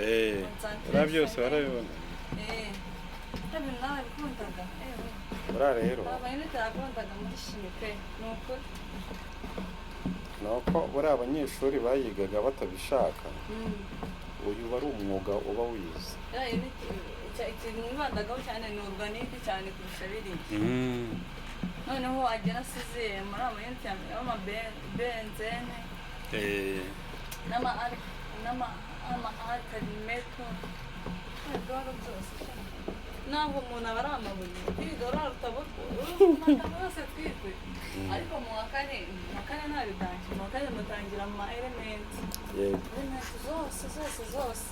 Buriya byose warabibona. Ibyo bintu nawe bikundaga, ewe. Buriya rero Aba unit yakundaga muri chimie pe, ni ukuri. Ni uko buriya abanyeshuri bayigaga batabishaka. Uyu wari umwuga uba wize. Ya unit, ikintu mwibandagaho cyane ni organique cyane kurusha biriya. Noneho agera asize muri ama unit y'ama benzene n'ama alkali metal, ibyo byose sha. Ntabwo umuntu aba ari amabuye kwiga uriya rutabo rutabo yose twize, ariko mu wa kane nta bidangi. Mu wa kane mutangira mu ma element. Element zose zose zose.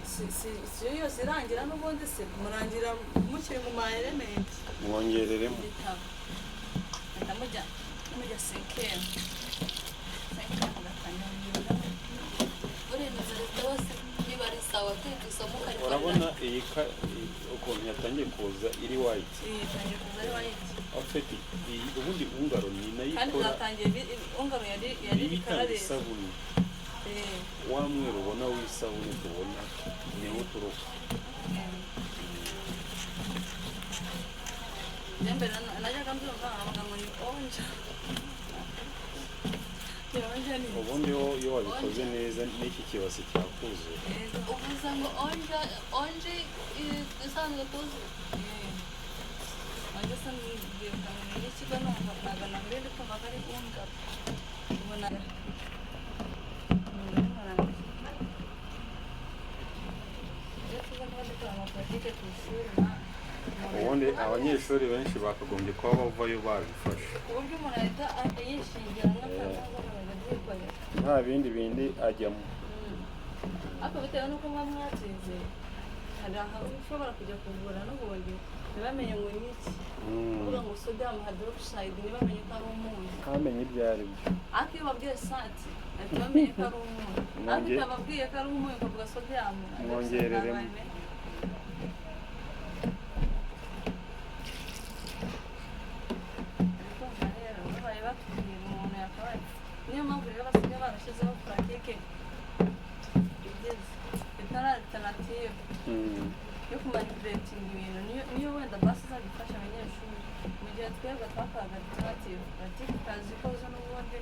Si yo yose irangira n'ubundi se murangira mukiri mu ma element. Mwongereremo. Igitabo mpita mujya cinquième mugatangira. Uremeza leta bose niba ari sawa, twiga isomo ukarifata. Urabona iyi ukuntu yatangiye kuza iri white? Iyi itangiye kuza ari white. En fait, iyi ubundi ungaro ni nayo Kandi ikora. zatangiye ungaro yari Niyo itanga ikarareza. isabune. Wa mweru ubona w'isabune tubona niwo uturuka. Njye mbere najyaga mbyumva nkavuga ngo ni onja, ni onja ni Ubundi iyo wabikoze neza n'iki kibasi cyakuzura. Yego. Uvuze ngo onja, onje isanzwe tuzi. Onja se mbyibuka ngo ni iy'ikigo, numva ntabwo nahuriye ndi kumva ko ari ungaro, ubona. Iyo tuza kuba dukora ama pratique ku ishuri Ubundi abanyeshuri benshi bakagombye kuba bavayo babifashe. Ku buryo umuntu ahita yishingira n'akazi akabyikorera. Nta bindi bindi ajyamo. Ariko bitewe n'uko muba mwatsinze, hari aho ushobora kujya kuvura n'ubundi ntibamenye ngo ni iki. Kuvuga ngo sodium hydroxide, ntibamenye ko ari umunyu. Ntamenye ibyo ari byo. Ariko iyo babwiye sati, bahita bamenye ko ari umunyu. Ariko utababwiye ko ari umunyu, ukavuga sodium hydroxide, Mwongereremo. ntabwo babimenya. Kumva rero babaye batubwira umuntu yakabaye, niyo mpamvu rero basigaye barashyizeho pratique igeze itari alternative yo kumanipulatinga ibintu, niyo wenda basi izajya ifasha abanyeshuri, mu gihe twebwe twakoraga alternative pratique utazi ko zo n'ubundi.